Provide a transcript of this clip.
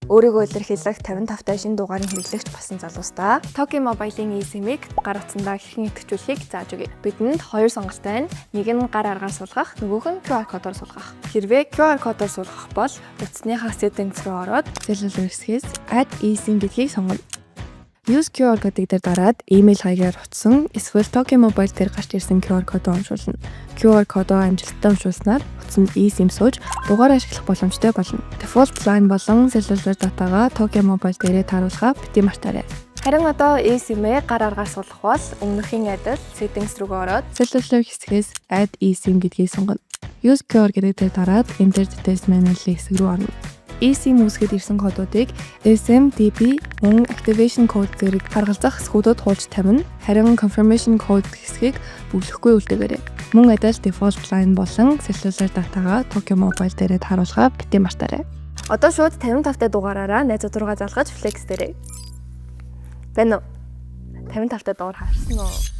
Өөрийгөө илэрхийлэх 55 тай шинэ дугаарын хэрэглэгч болсон залуустаа Toki Mobile-ийн eSIM-ийг гар утсандаа хэрхэн идэвхжүүлэхийг зааж өгье. Бидэнд хоёр сонголт байна. Нэг нь гар аргаар суулгах, нөгөөх нь QR кодоор суулгах. Хэрвээ QR кодоор суулгах бол утасныхаа settings руу ороод Cellular хэсгээс Add eSIM гэдгийг сонгоно. Use QR кодыг дээр дараад email хаягаар утсан эсвэл Toki Mobile дээр гарч ирсэн QR кодоо уншуулна. QR кодоо амжилттай уншуулснаар утсанд eSIM сууж дугаар ашиглах боломжтой болно. Default line болон cellular data-гаа Toki Mobile дээрээ тааруулахаа битгий мартаарай. Харин одоо eSIM-ээ гар аргаар суулгах бол өмнөхийн адил settings рүү ороод Cellular хэсгээс Add eSIM гэдгийг сонгоно. Use QR гэдэг дээр дараад Enter details manually хэсэг рүү орно. eSIM үүсгээд ирсэн кодуудыг SMDP мөн Activation Code зэрэг харгалзах хэсгүүдэд хуулж тавина. Харин Confirmation Code хэсгийг бөглөхгүй үлдээгээрэй. Мөн адил Default Line болон Cellular Data-гаа Toki Mobile дээрээ тааруулахаа битгий мартаарай. Одоо шууд 55 тай дугаараараа найзууд руугаа залгаж flex дээрэй. Байна уу? 55 тай дугаар харсан уу?